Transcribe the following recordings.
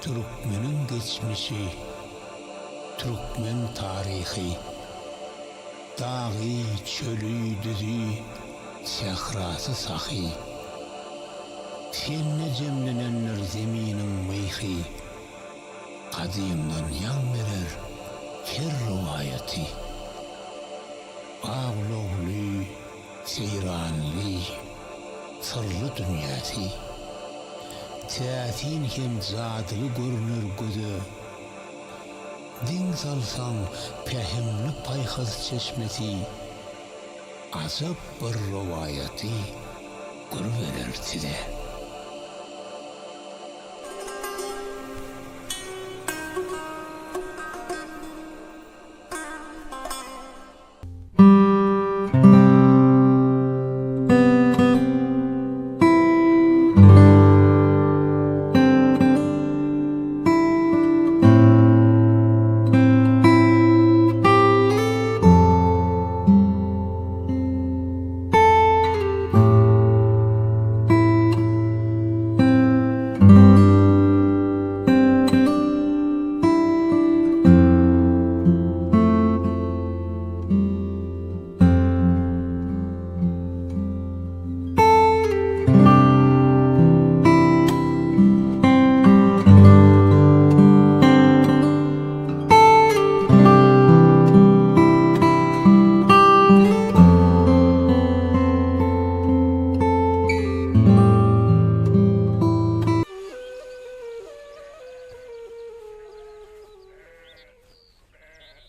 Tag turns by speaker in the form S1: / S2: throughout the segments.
S1: Türkmeniň geçmişi, türkmen taryhy. Dagy, çöli, düzi, sährasy sahy. Sende jemlenendir zeminiň myhy. Gadymdan ýaň berer her rowaýaty. Awlawly, seýranly, syrly dünýäsi. Täsin hem jadyly görüner göze. Diň salsaň, pähimli paýhas çeşmesi. Ajap bir rowaýaty gür berer size.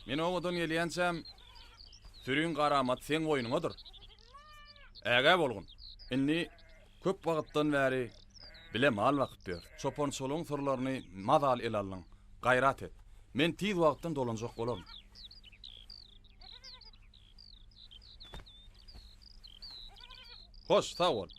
S2: Men obadan gelýänçäm, süriň garamaty seň boýnuňadyr. Ägä bolgun. Indi köp wagtdan bäri bile mal bakyp ýörüs. Çopan-çolugyň syrlaryny mazaly ele aldyň. Gaýrat et. Men tiz wagtdan dolanjak bolaryn. Hoş, sag bol.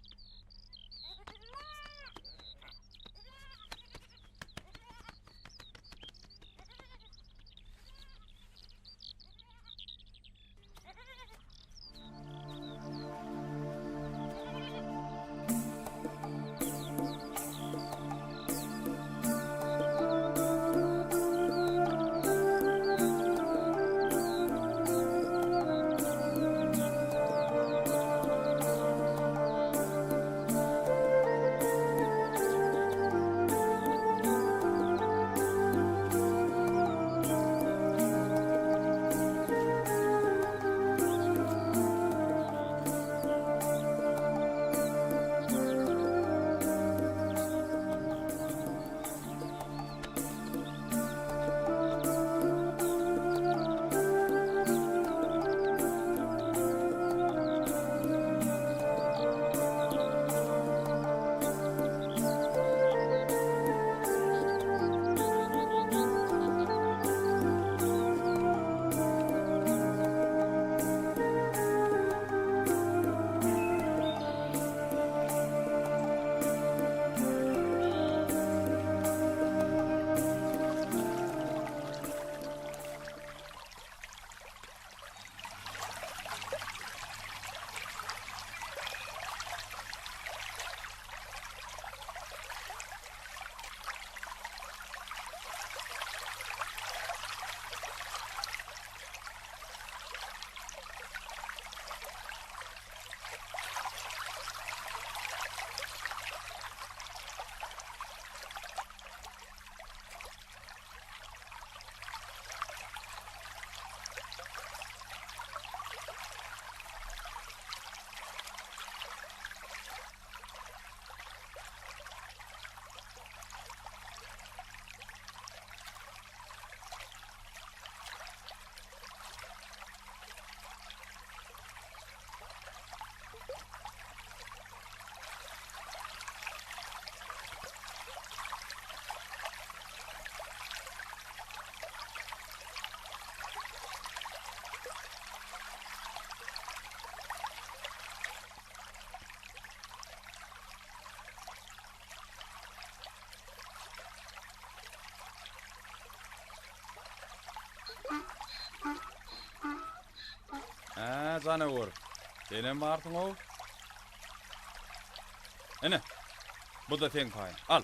S2: Hä, janawar, senem barsyň-ow. Ine, bu-da seň paýyň. Al.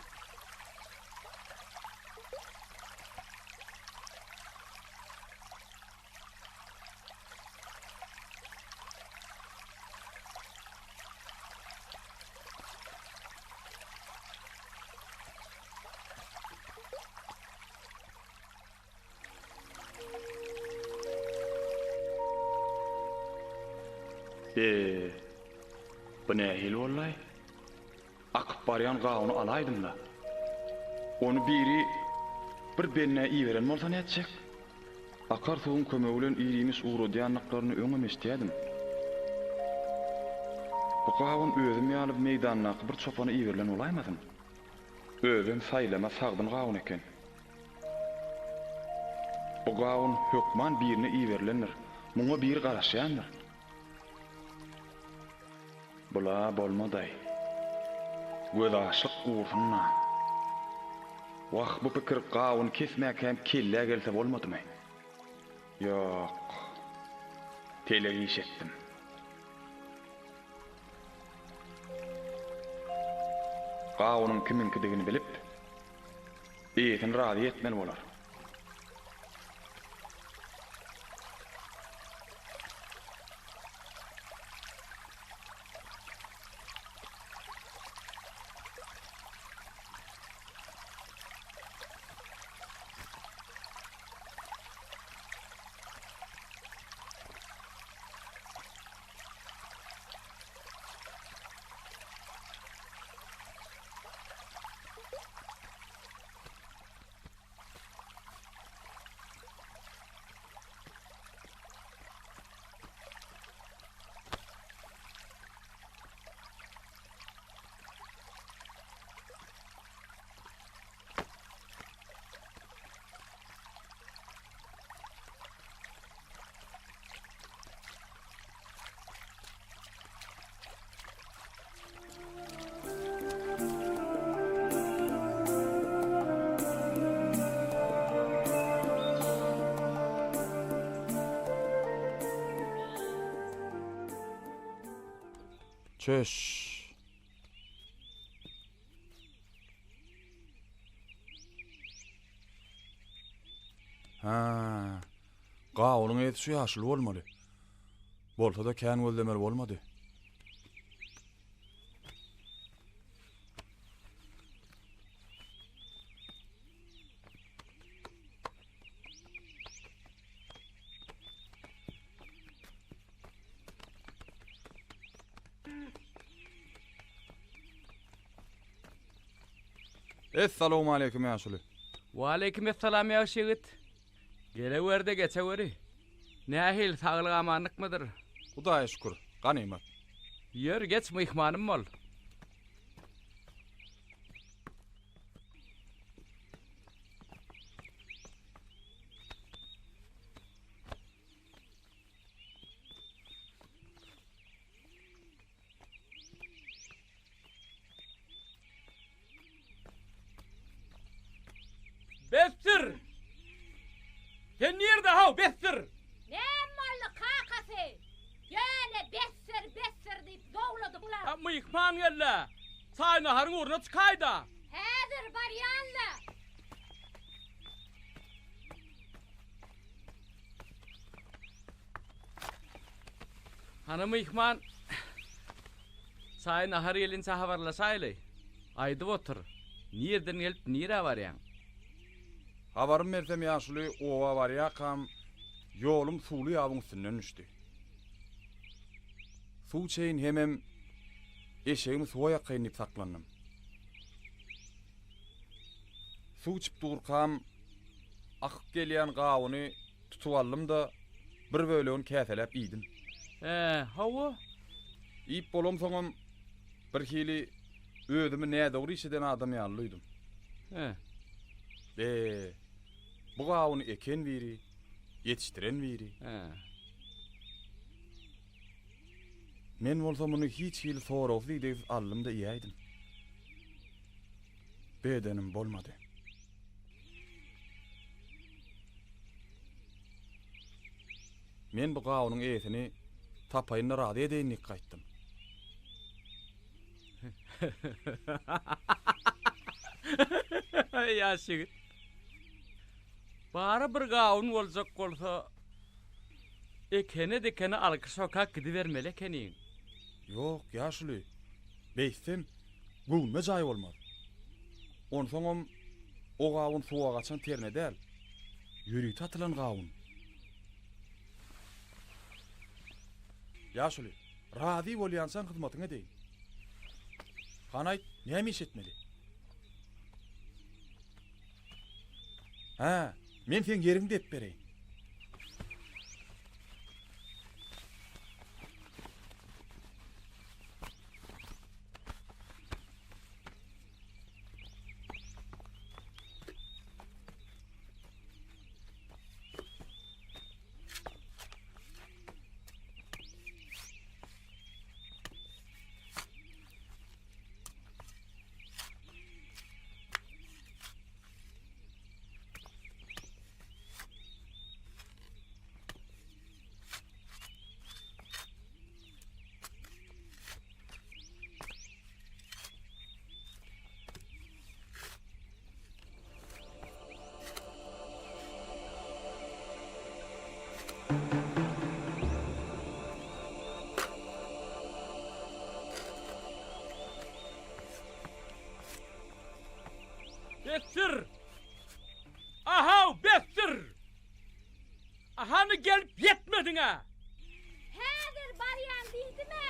S2: Be, bu nähili boldy-aý? Akyp barýan gawuny alaýdym-la. Ony biri bir bendä iberen bolsa nätjek? Akar suwuň kömegi bilen ir-iýmiş ugradýandyklaryny öňem eşidýärdim. Bu gawun özüm ýaly meýdandaky bir çopana iberilen bolaýmasyn? Özem saýlama sagdyn gawun eken. Bu gawun hökman birine iberilendir. Muňa biri garaşýandyr. Bula bolmadaý. Gözaçlyk gursun-da. Wah, bu pikir gawun kesmäkäm kellä gelse bolmadymy? Ýok. Telek iş etdim. Gawunyň kimiňkidigini bilip, eýesini razy etmeli bolar. Çöş. Ha. Gawunyň eýesi şu ýaşuly bolmaly. Bolsa-da kän gözlemeli bolmady. Essalawmaleýkim ýaşuly.
S3: Waleýkim essalam ýagşy ýigit. Gelewerde geçeweri. Nähili saglyk amanlykmydyr?
S2: Hudaýa şükür, ganymat.
S3: Ýör geç myhmanym bol. Besdir! Sen nirde haw, besdir!
S4: Näme boldy, kakasy? Ýöne besdir, besdir diýip zowladyňlar.
S3: Ha, myhman geldi. Çaý-naharyň ugruna çykaý-da.
S4: Häzir barýan-la.
S3: Hany myhman, çaý-nahar gelinçä habarlaşaýly. Aýdyp otur, nirden gelip, nirä barýaň?
S2: Habarymy bersem ýaşuly oba barýarkam ýolum suwly ýabyň üstünden düşdi. Suw içeýin hemem eşegimi suwa ýakaýyn diýip saklandym. Suw içip durkam akyp gelýän gawuny Tutup aldym-da, bir bölegini käseläp iýdim.
S3: Hä, hawa.
S2: Iýip bolamsoňam, birhili özümi nädogry iş eden adam ýaly duýdum.
S3: Hä.
S2: Be, bu gawuny eken biri, ýetişdiren biri.
S3: Hä.
S2: Men bolsa muny hiç hili soragsyz-idegsiz aldym-da iýäýdim. Bedenim bolmady. Men bu gawunyň eýesini tapaýyn-da razy edeýin diýip gaýtdym.
S3: Ýaş ýigit. Bary bir gawun boljak bolsa, ekene-dikene alkyş okap gidibermeli ekeniň.
S2: Ýok, ýaşuly, beýtsem, göwnüme jaý bolmaz. Onsoňam o gawun suwa gaçan terne däl, ýörite atylan gawun. Ýaşuly, Razy bolýançaň hyzmatyňy edeýin. Hany aýt, näme iş etmeli? Hä, men seň ýeriňi dep bereýin.
S3: Besdir! Ahaw, besdir! Hany gelip ýetmediň-ä?
S4: Häzir barýan diýdim-ä!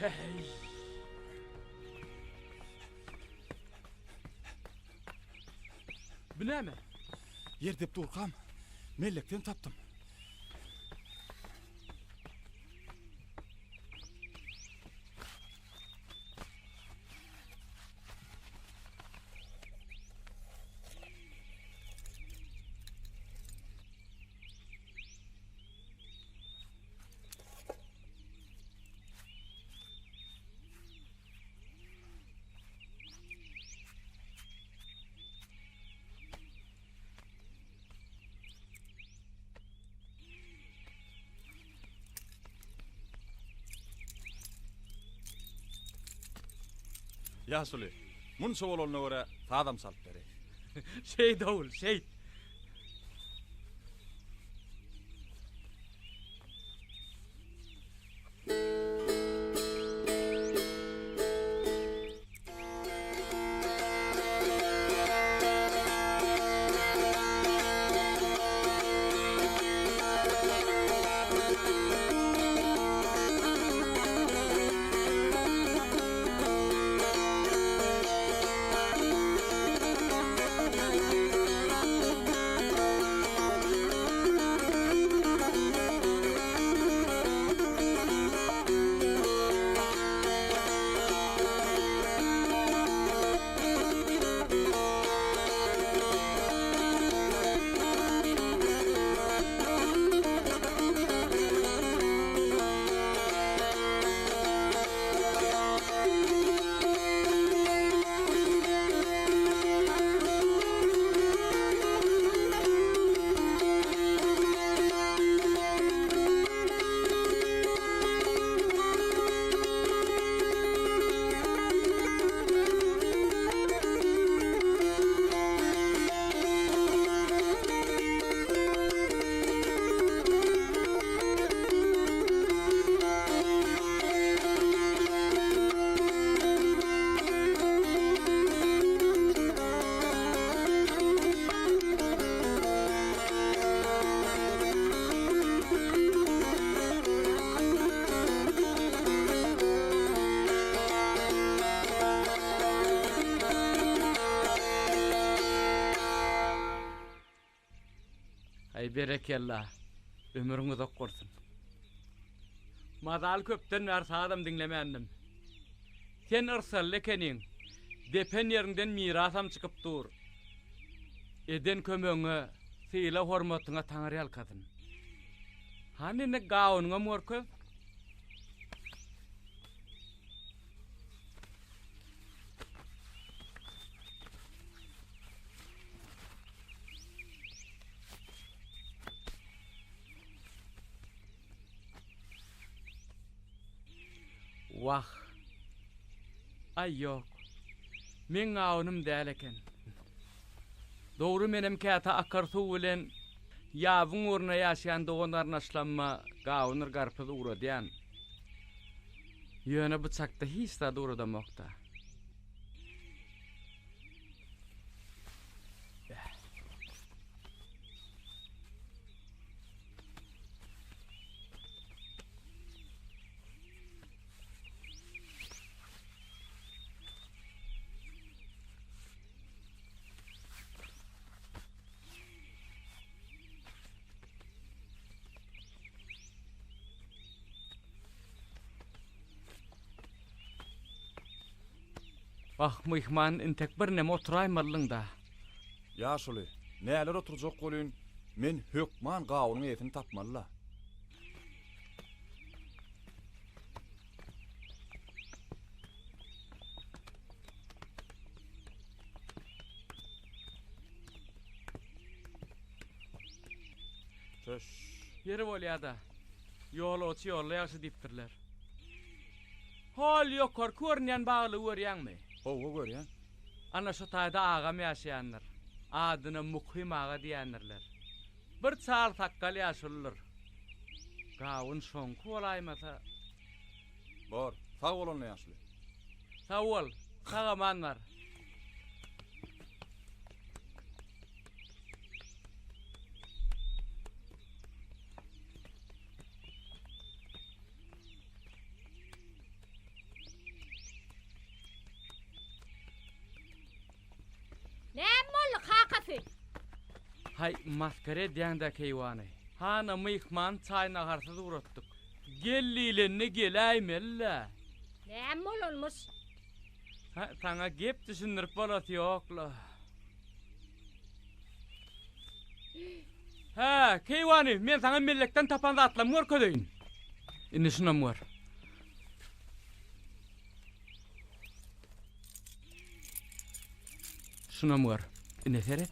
S3: Heý. Bu näme?
S2: Ýer dep durkam, mellekden tapdym. Ýaşuly, munça bolanyna görä sazam çalyp bereý.
S3: Şeýt ogul, şeýt. Aý berekella. Ömrüň uzak bolsun. Mazaly köpden bäri sazam diňlemändim. Sen yrsally ekeniň. Depen ýeriňden mirasam çykyp dur. Eden kömegiňe, sylag-hormatyňa taňryýalkasyn. Hany indi gawunyňam görkez. Wah. Aý ýok. Meň gawunym däl eken. Dogry menem käte akar suw bilen ýabyň ugrunda ýaşaýan dogan-garyndaşlamma gawundyr garpyz ugradýan. Ýöne bu çakda hiç zat ugradamok-da. Wah, myhman, intek birneme oturaýmalydyň-da.
S2: Ýaşuly, näler oturjak welin, men hökman gawunyň eýesini tapmaly-la. Çöş.
S3: Ýeri bolýa-da. Ýolagçy ýolda ýagşy diýipdirler. Hol ýokarky görünýän baglygy görýäňmi?
S2: Hawa, görýän.
S3: Ana şo taýda agam ýaşaýandyr. Adyna Mukym aga diýendirler. Bir çal sakgal ýaşuludyr. Gawun şoňky bolaýmasa.
S2: Bor, sag bol onda ýaşuly.
S3: Sag bol, sag-aman bar.
S4: Näme boldy, kakasy?
S3: Haý, masgara edýäň-dä keýwany. Hana myhman çaý-naharsyz ugratdyk. Gel diýlende geläýmeli-dä.
S4: Näme bolanmyş?
S3: Hä, saňa gep düşündirip bolasy ýok-la. Hä, keýwany, men saňa mellekden tapan zatlarymy görkezeýin. Indi şunam gör. Şunam gör. Ine seret.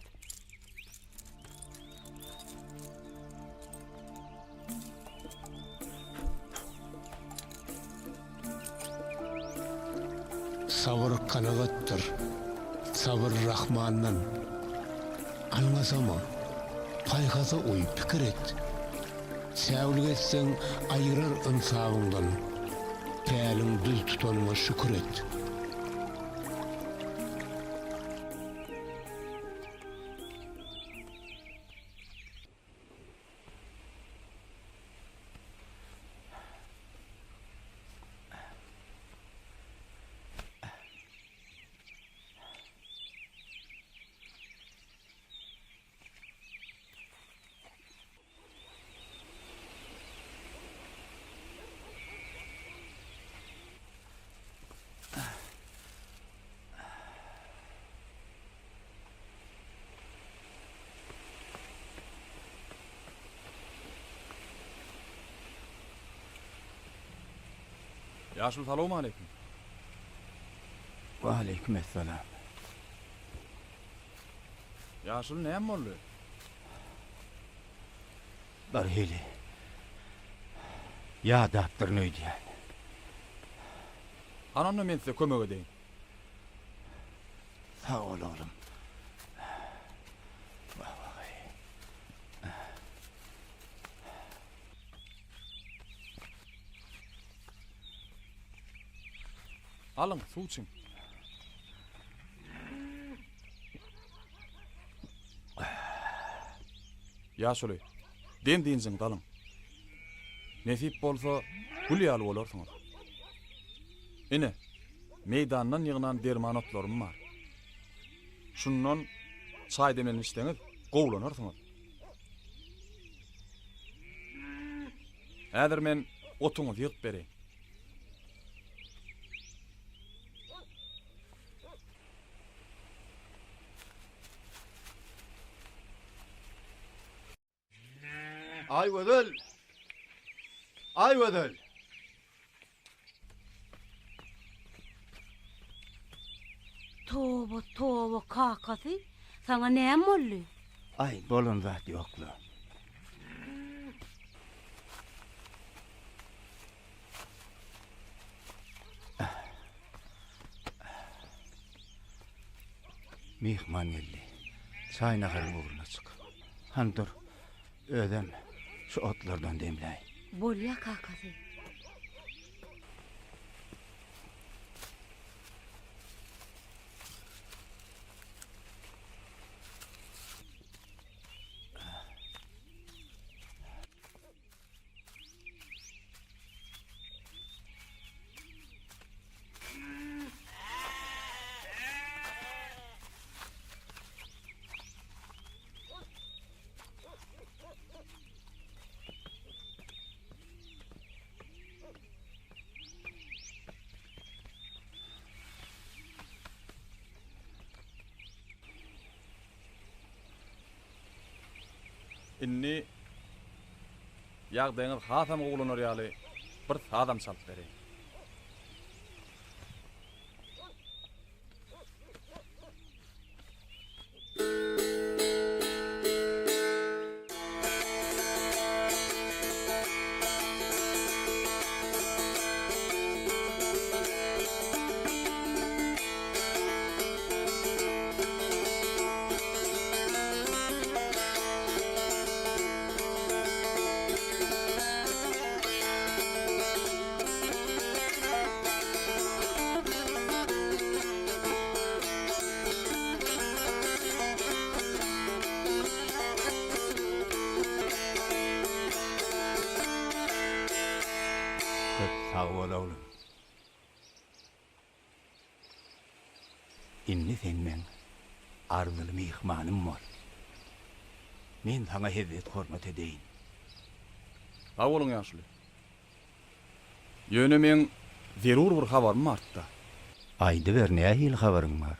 S1: Sabyr kanagatdyr. Sabyr Rahmandan. Alňasama. Paýhasa uý, pikir et. Säwlik etseň, aýyrar ynsabyňdan. Päliň düz tutanyňa şükür et.
S2: Ýaşuly salowmaleýkim.
S5: Waleýkim essalam.
S2: Ýaşuly näme boldy?
S5: Birhili ýadapdyryn öýdýän.
S2: Hany onda men size kömek edeýin.
S5: Sag bol oglum. Wah wah-eý.
S2: Alyň, suw içiň. Ýaşuly, dem-dynjyňyzy alyň. Nesip bolsa, gül ýaly bolarsyňyz. Ine, meýdandan ýygnan derman otlarym bar. Şundan çaý demlenip içseňiz, gowulanarsyňyz. Häzir men otuňyzy ýygyp bereýin.
S5: Aýgözel! Aýgözel!
S6: Toba, toba, kakasy, saňa näme boldy?
S5: Aý, bolan zat ýok-la. Myhman geldi. Çaý-naharyň ugruna çyk. Hany dur, özem şu otlardan demläý.
S6: Bolýa kakasy.
S2: Indi ýagdaýyňyz hasam gowulanar ýaly bir sazam çalyp bereýin.
S5: Köp sag bol oglum. Indi sen meň arzyly myhmanym bol. Men saňa hezzet-hormat edeýin.
S2: Sag boluň ýaşuly. Ýöne meň zerur bir habarym bardy-da.
S5: Aýdyber, nähili habaryň bar?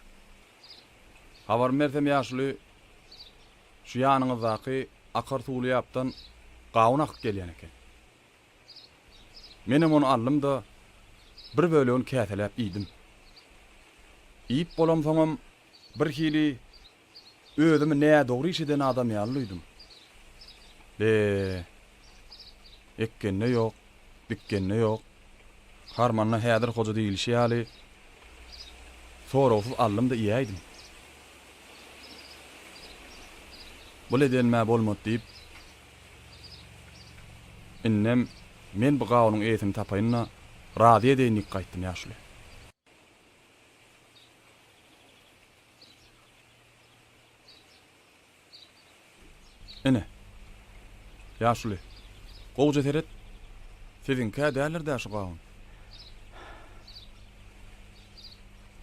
S2: Habarymy bersem ýaşuly, şu ýanyňyzdaky akar suwly ýapdan gawun akyp gelýän eken. Menem ony aldym-da, bir bölegini käseläp iýdim. Iýip bolamsoňam, birhili özümi nädogry iş eden adam ýaly duýdum. Be, ekgende ýok, dikgende ýok, harmanda häzir hoja diýlişi ýaly, soragsyz aldym-da iýäýdim. Bul edenime bolmady diýip, Indem men bu gawunyň eýesini tapaýyn-da, razy edeýin diýip gaýtdym, ýaşuly. Ine, ýaşuly, gowuja seret, siziňk-ä däldir-dä şu gawun?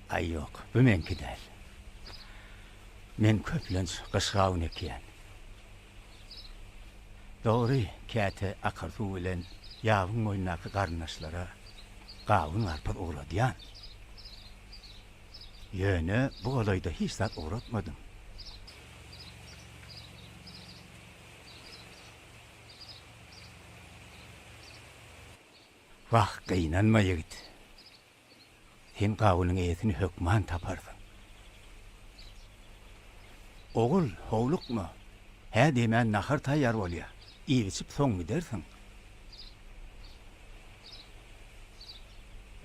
S5: Aý, ýok, bu meňki däl. Men köplenç gyş gawun ekýän. Dogry, käte akar suw bilen ýabyň boýundaky garyndaşlara gawun-garpyz ugradýan. Ýöne bu golaýda hiç zat ugratmadym. Wah, gynanma, ýigit. Sen gawunyň eýesini hökman taparsyň. Ogul, howlukma. Hä diýmän nahar taýýar bolýar. Iýip-içip soň gidersiň.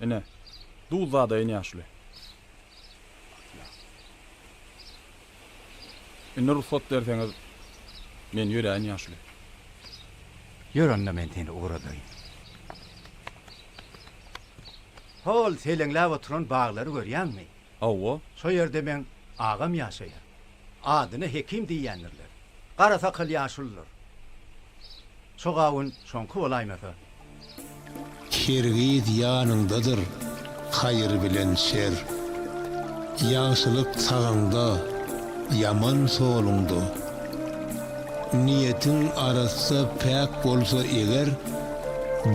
S2: Ine, duz dadaýyn ýaşuly. Indi rugsat berseňiz, men ýöräýin ýaşuly.
S5: Ýör onda men seni ugradaýyn. Hol seleňläp oturan baglary görýäňmi?
S2: Hawa.
S5: Şo ýerde meň agam ýaşaýar. Adyna Hekim diýýändirler. Gara sakal ýaşuludyr. Şo gawun şoňky bolaýmasa.
S1: Hergiz ýanyňdadyr haýyr bilen şer. Ýagşylyk sagyňda, ýaman soluňda. Niýetiň arassa päk bolsa eger,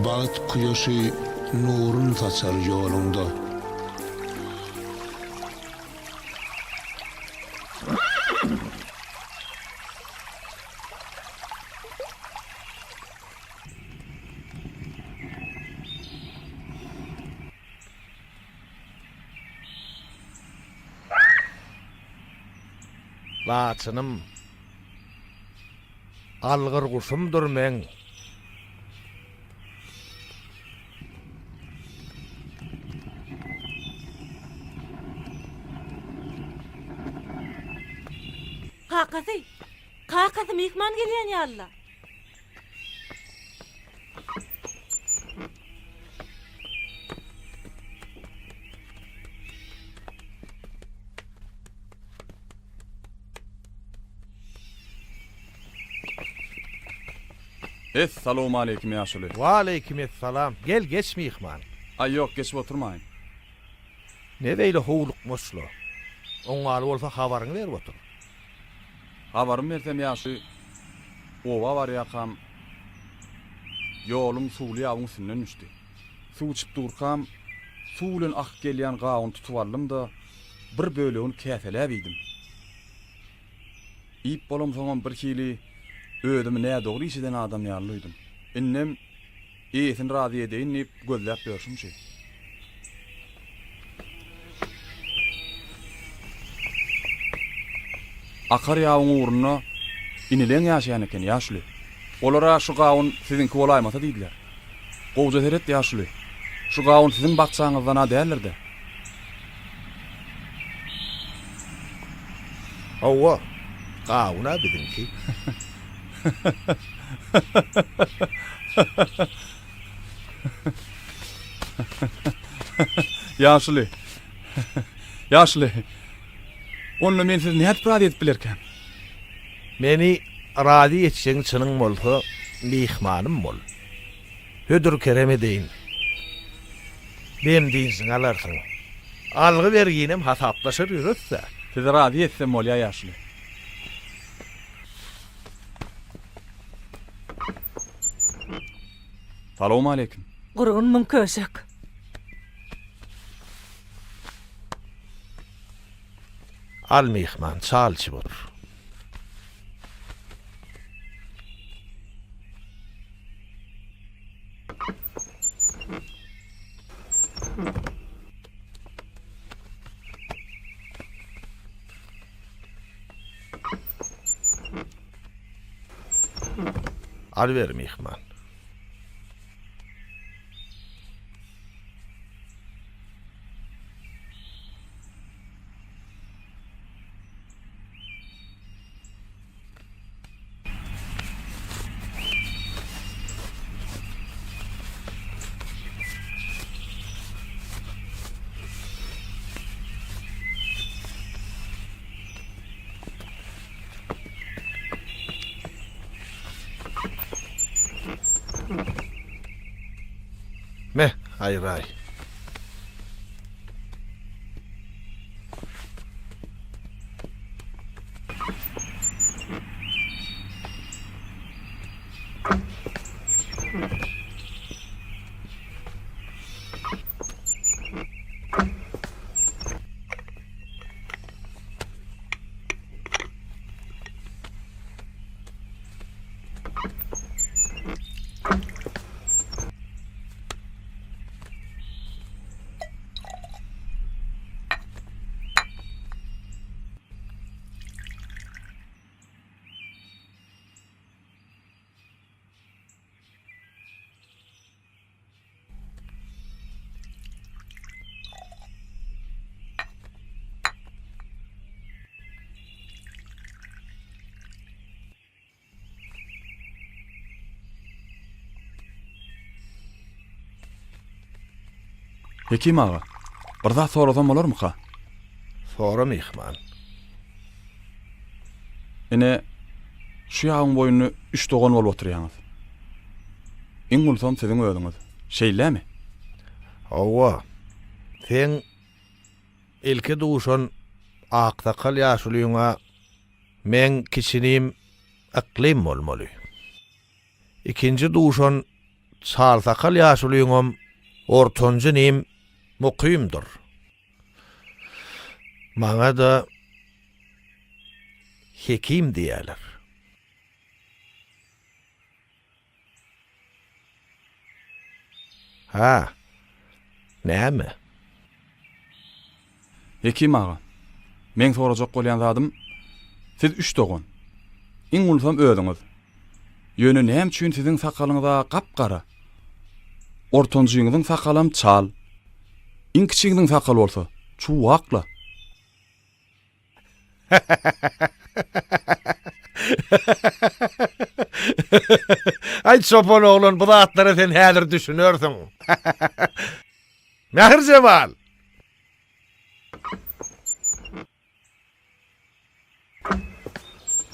S1: Bagt kuýaşy nurun saçar ýoluňda.
S7: Laçynym, algyr guşumdyr meň.
S6: Kakasy! Kakasy myhman gelýän ýaly-la.
S2: Essalawmaleýkim ýaşuly.
S7: Waleýkim essalam. Gel geç myhman.
S2: Aý ýok geçip oturmaýyn.
S7: Ne beýle howlukmaçla. Oňňaly bolsa habaryňy berip otur.
S2: Habarymy bersem ýaşuly oba barýakam ýolum suwly ýabyň üstünden düşdi. Suw içip durkam suw bilen akyp gelýän gawuny tutup aldym-da bir bölegini käseläp iýdim. Iýip bolamsoňam birhili özümi nädogry iş eden adam ýaly duýdum. Indem eýesini razy edeýin diýip gözläp ýörşüm şu. Akar ýabyň ugrunda inileň ýaşaýan eken, ýaşuly. Olar-a şu gawun siziňki bolaýmasa diýdiler. Gowja seret, ýaşuly. Şu gawun siziň bakjaňyzdan-a däldir-dä?
S7: Hawa, gawun-a biziňki.
S2: Ýaşuly, ýaşuly, onda men sizi nädip razy edip bilerkäm?
S7: Meni razy etjegiň çynyň bolsa, myhmanym bol. Hödür-kerem edeýin. Dem-dynjyňy alarsyň. Algy-berginem hasaplaşar ýörüs-dä.
S2: Sizi razy etsem bolýar, ýaşuly. Salowmaleýkim.
S8: Gurgunmyň köşek?
S7: Al myhman, çal içip otur. Alyber myhman. Me, aýraý.
S2: Hekim aga, bir zat sorasam bolarmyka?
S7: Sora myhman.
S2: Ine, şu ýagyň boýunda üç dogan bolup oturýaňyz. Iň ulusam siziň özüňiz. Şeýlemi?
S7: Hawa. Seň ilki duşan aksakal ýaşulyňa Meň kiçinim Yklym bolmaly. Ikinji duşan çalsakal ýaşulyňam ortanjy inim Mukymdyr. Maňa-da Hekim diýýärler. Hä? Näme?
S2: Hekim aga, meň sorajak bolýan zadym, siz üç dogan. Iň ulusam özüňiz. Ýöne näme üçin siziň sakalyňyz-a gap-gara? Ortanjyňyzyň sakalam çal. Iň kiçiňiziň sakaly bolsa, çuwak-la.
S7: Aý çopan oglan bu zatlara sen häzir düşünersiň. Mähirjemal!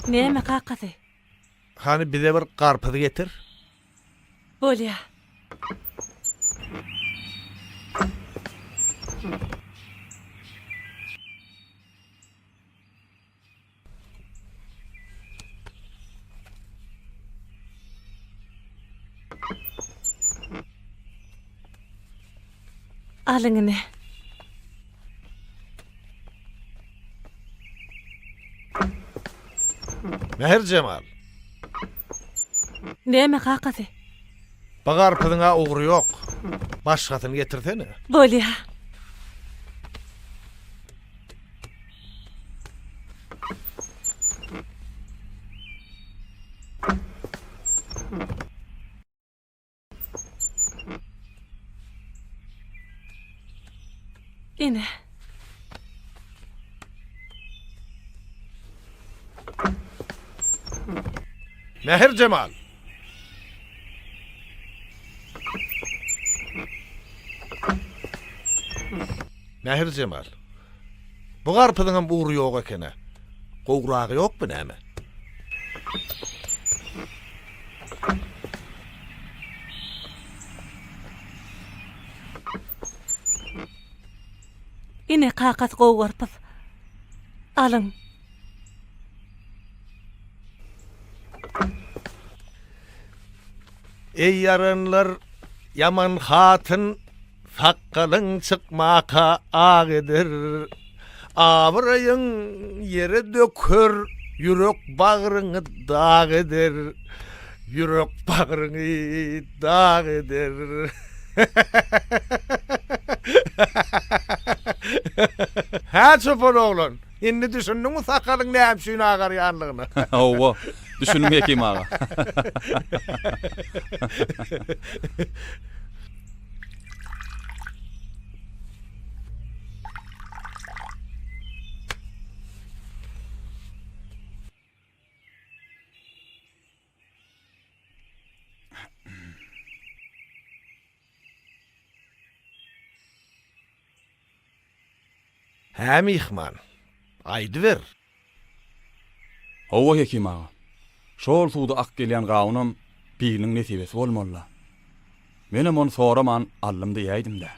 S6: Näme kakasy?
S7: Hany bize bir garpyz getir.
S6: Bolýa. Alyň ine.
S7: Mähirjemal.
S6: Näme kakasy?
S7: Bu garpyzyň-a ugry ýok. Başgasyny getirsene.
S6: Bolýa. Ine.
S7: Mähirjemal! Mähirjemal, bu garpyzyňam ugry ýok eken-ä. Gowragy ýokmy näme?
S6: Ine, kakasy gowy garpyz. Alyň.
S7: Eý ýaranlar, ýaman hatyn Sakgalyň çykmaka ak eder, Abraýyň ýere döker, Ýürek bagryňy dag eder, Ýürek bagryňy dag eder. Hä, çopan oglan, indi düşündiňmi sakalyň näme üçin agarýanlygyna?
S2: Hawa, düşündim Hekim aga.
S7: Hä, myhman, aýdyber.
S2: Hawa, Hekim aga. Şol suwda akyp gelýän gawunam biriniň nesibesi bolmaly-la. Menem ony soraman aldym diýäýdim-dä.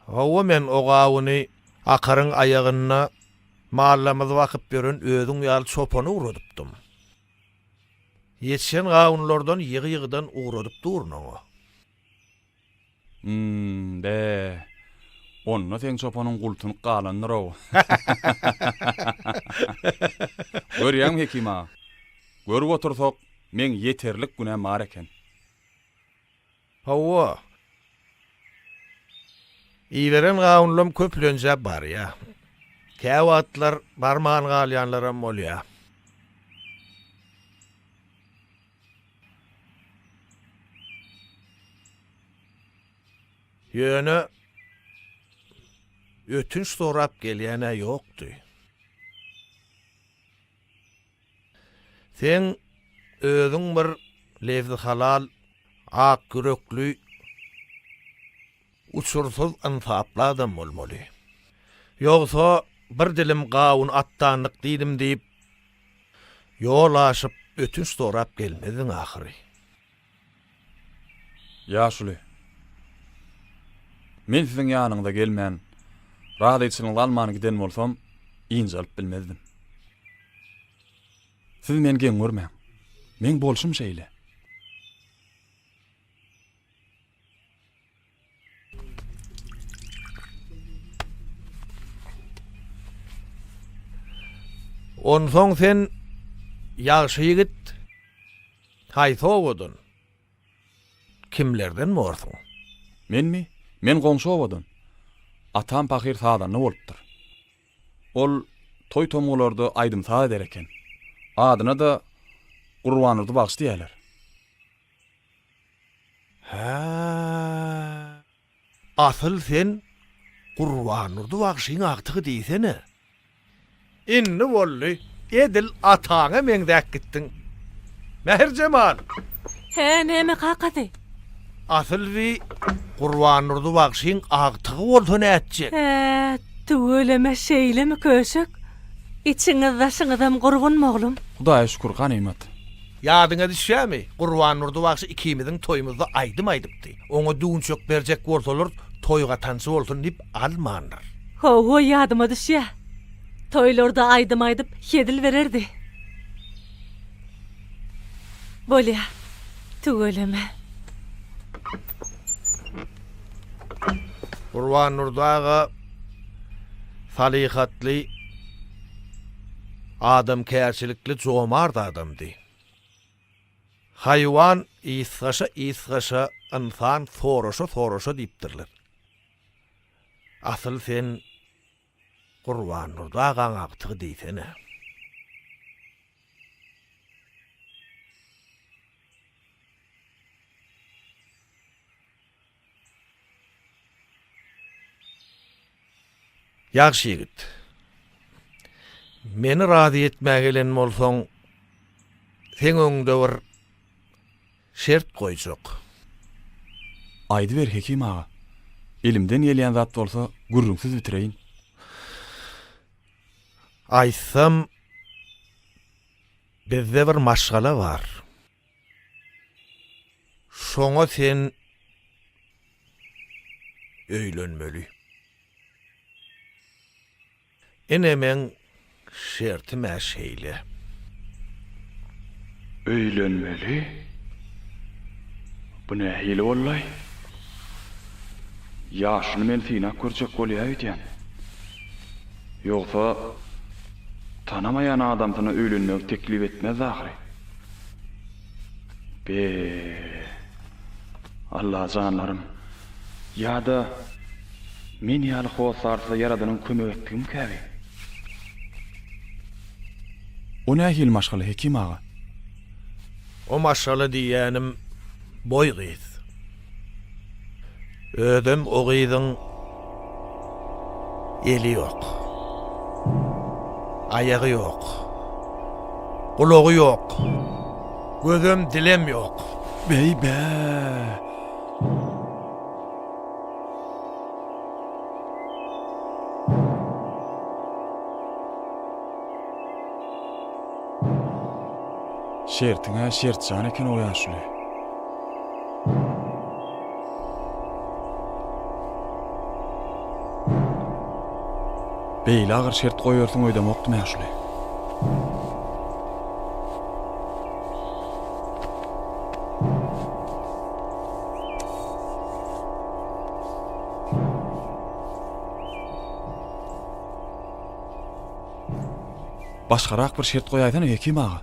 S7: Hawa, men o gawuny akaryň aýagynda mallamyzy bakyp ýören özüň ýaly çopana ugradypdym. Ýetişen gawunlardan ýygy-ýygydan ugradyp durun oňa.
S2: Hum, be, onda seň çopanyň gultunyp galandyr-ow. Görýäňmi, Hekim aga, görüp otursak, meň ýeterlik günäm bar eken.
S7: Hawa. Iberen gawunlam köplenç-ä barýa. Käwagtlar barman galýanlaram bolýa. Ýöne ötünç sorap gelýän-ä ýokdy. Seň özüň bir lebzihalal, ak ýürekli, uçursyz ynsaply adam bolmaly. Ýogsa bir dilim gawun atdanlyk diýdim diýip, ýol aşyp ötünç sorap gelmezdiň ahyry.
S2: Ýaşuly, men siziň ýanyňyza gelmän, razyçylygyňyzy alman giden bolsam, ynjalyp bilmezdim. Siz meni geň görmäň. Meň bolşum şeýle.
S7: Onsoň sen, ýagşy ýigit, haýsy obadan, kimlerden borsuň?
S2: Menmi? Men goňşy obadan. Atam pahyr sazanda bolupdyr. Ol toý-tomgularda aýdym-saz eder eken. Adyna-da Gurbandurdy bagşy diýerler.
S7: Hä, asyl sen Gurbandurdy bagşyň agtygy diýsene. Indi boldy, edil ataňa meňzäp gitdiň. Mähirjemal!
S6: Hä, näme kakasy?
S7: Asyl bi Gurbandurdy bagşyň agtygy bolsa nätjek?
S6: Hä, tüweleme şeýlemi köşek? Içiňiz daşyňyzam gurgunmy oglum?
S2: Hudaýa şükür, ganymat.
S7: Ýadyňa düşýärmi, Gurbandurdy bagşy ikimiziň toýumyzda aýdym aýdypdy. Oňa düwünçek berjek bolsalar, toý gatançy bolsun diýip almandyr.
S6: Hawa, ýadyma düşýär. Toýlarda aýdym aýdyp, hezil bererdi. Bolýa. Tüweleme.
S7: Gurbandurdy aga salyhatly, adamkärçilikli jomart adamdy. Haýwan ysgaşa-ysgaşa, ynsan soraşa-soraşa diýipdirler. Asyl sen Gurbandurdy agaň agtygy diýsene. Ýagşy ýigit, meni razy etmäge gelen bolsaň, seň öňüňde bir şert goýjak.
S2: Aýdyber, Hekim aga. Elimden gelýän zat bolsa, gürrüňsiz bitireýin.
S7: Aýtsam, bizde bir maşgala bar. Şoňa sen öýlenmeli. Ine meň şertim-ä şeýle.
S2: Öýlenmeli? Bu nähili boldaý? Ýaşuly meni synap görjek bolýa öýdýän. Ýogsa, tanamaýan adamsyna öýlenmegi teklip etmezdi ahyry. Be, Allajanlarym! Ýa-da men ýaly hossarsyza Ýaradanyň kömek etdigimikä bi? O nähili maşgala, Hekim aga?
S7: O maşgala diýýänim boý gyz. Özem o gyzyň eli ýok. Aýagy ýok. Gulagy ýok. Gözem, dilem ýok.
S2: Beý-bä! Şertiň-ä şertjan eken o ýaşuly. Beýle agyr şert goýarsyň öýdemokdym ýaşuly. Başgarak bir şert goýaýsana Hekim aga.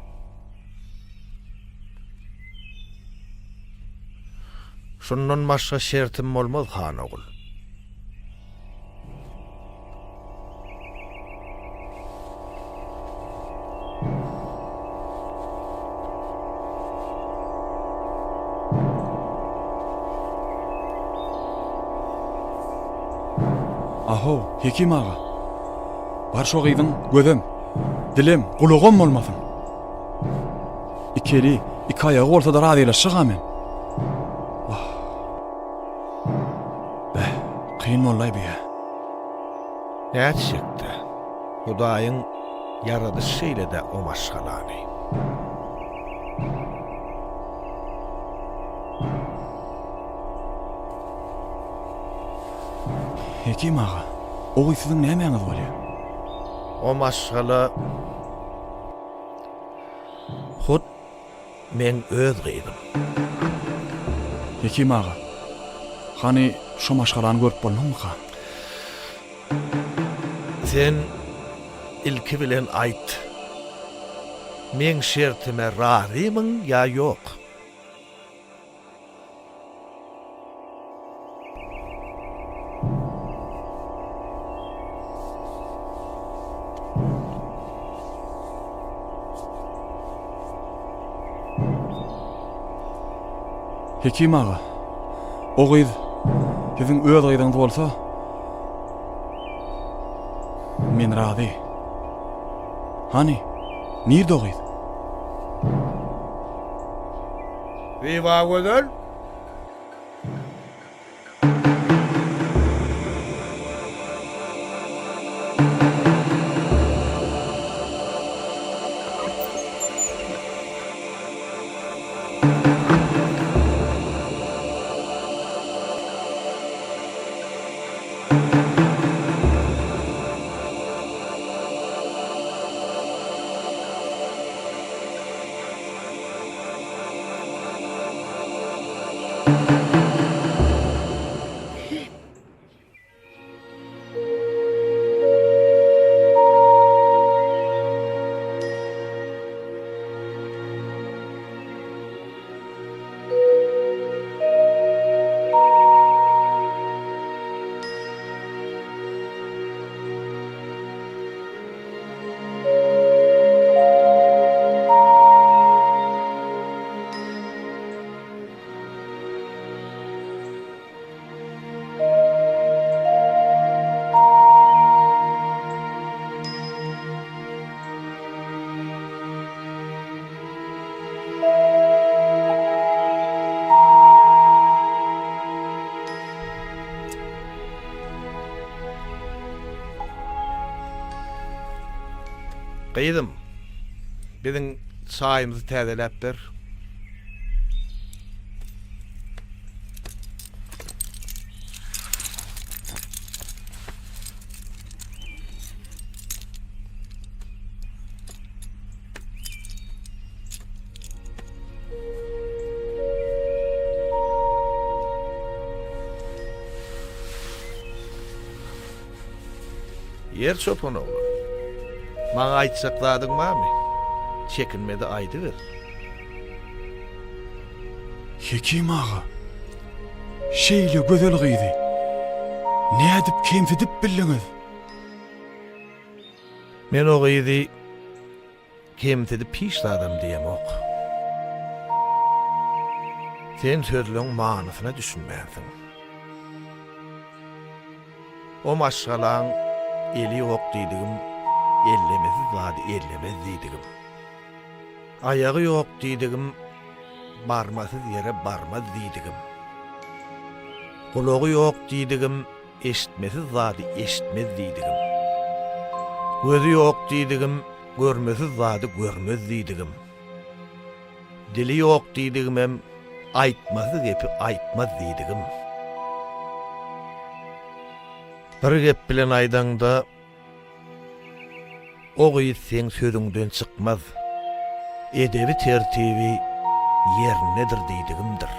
S7: Şundan başga şertim bolmaz, han ogul.
S2: Ahow, Hekim aga. Bar şo gyzyň gözem, dilem, gulagam bolmasyn. Iki eli, iki aýagy bolsa-da razylaşjag-a men. Wah. Beh, kyn boldy-aý bu-ýa.
S7: Nätjek-dä, Hudaýyň ýaradyşy şeýle-dä o maşgalany.
S2: Hekim aga, o gyz siziň nämäňiz bolýa?
S7: O maşgala Hut meň öz gyzym.
S2: Hekim aga, hany şo maşgalany görüp bolmazmyka?
S7: Sen ilki bilen aýt, meň şertime razymyň ýa ýok?
S2: Hekim aga, o gyz siziň öz gyzyňyz bolsa, men razy. Hany, nirde o gyz?
S7: Zybagözel! Gyzym, biziň çaýymyzy täzeläp ber. Ýer çopan oglan, maňa aýtjak zadyň barmy? Çekinme-de aýdyber.
S2: Hekim aga, şeýle gözel gyzy nädip kemsidip bildiňiz?
S7: Men o gyzy Kemsidip hiç zadam diýemok. Sen sözleň manysyna düşünmänsiň. O maşgalaň eli ýok diýdigim, ellemesiz zady ellemez diýdigim. Aýagy ýok diýdigim, barmasyz ýere barmaz diýdigim. Gulagy ýok diýdigim, Eşitmesiz zady eşitmez diýdigim. Gözi ýok diýdigim, görmesiz zady görmez diýdigim. Dili ýok diýdigimem, aýtmasyz gepi aýtmaz diýdigim. Bir gep bilen aýdaňda, O gyz seň sözüňden çykmaz. Edebi-tertibi ýerindedir diýdigimdir.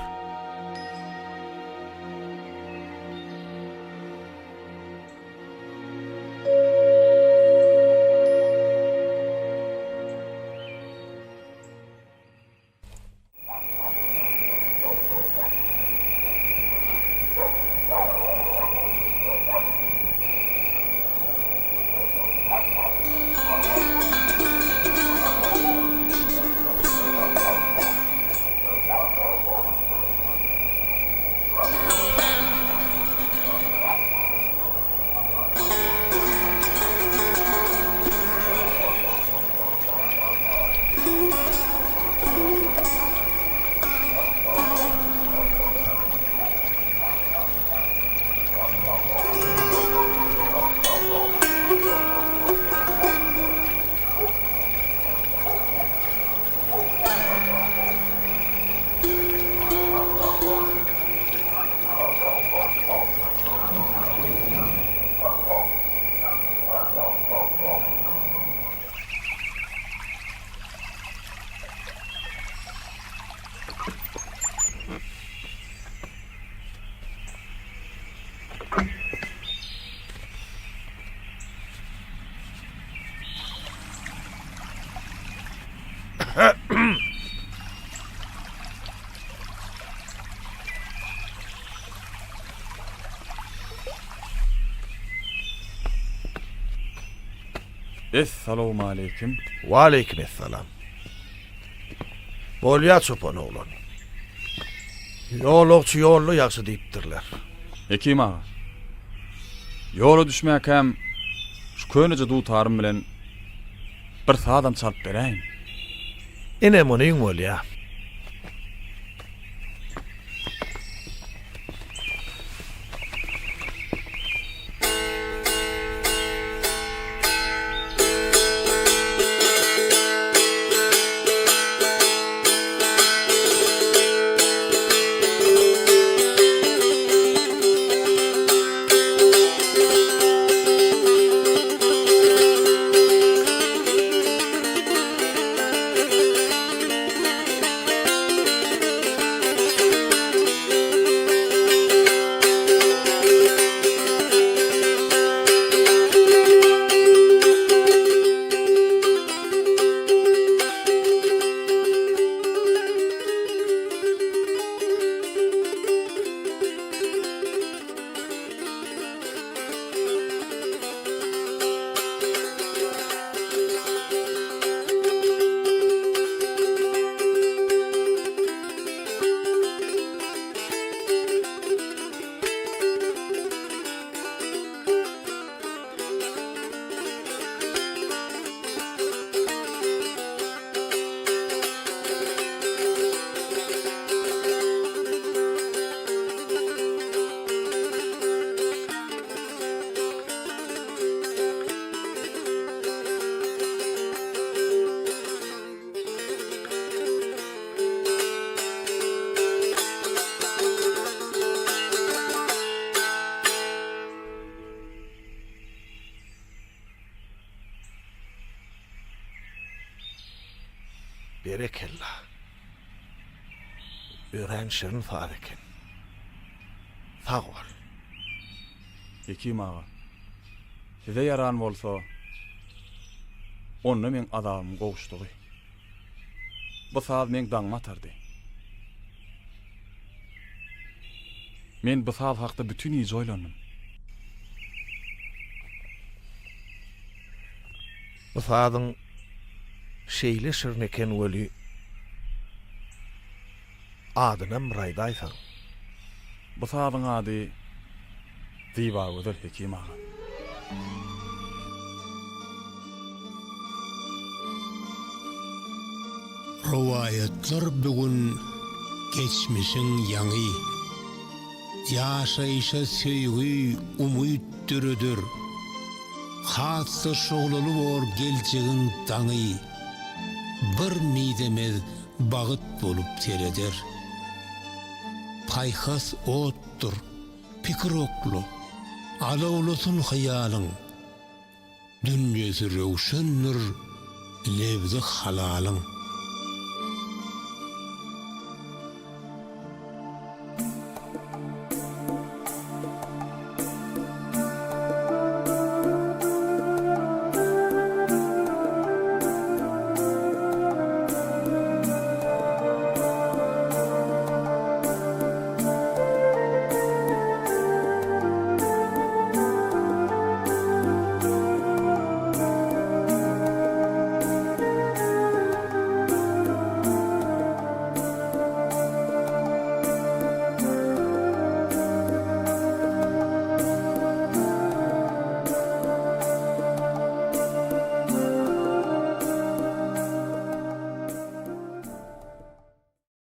S2: Essalawmaleýkim.
S7: Waleýkim essalam. Bolýa çopan oglan. Ýolagçy ýolda ýagşy diýipdirler.
S2: Hekim aga. Ýola düşmäkäm şu köneje dutarym bilen. Bir sazam çalyp beräýiň.
S7: Ine munyň bolýa. Berekella. Örän şirin saz eken. Sag bol.
S2: Hekim aga, size ýaran bolsa, onda meň azabym gowuşdygy. Bu saz meň daňymy atardy. Men bu saz hakda bütin gije oýlandym.
S7: Bu sazyň şeýle şirin eken weli, adynam bir aýdaýsaň.
S2: Bu sazyň ady Zybagözel Hekim aga.
S1: Rowaýatlar bu gün geçmişiň ýaňy. Ýaşaýşa söýgi, umyt döreder. Has-da şuglaly bor geljegiň daňy. Bir mizemez bagt bolup sereder. Paýhas otdur, pikir okla, alawlasyn hyýalyň. Dünýesi röwşendir lebzi halalyň.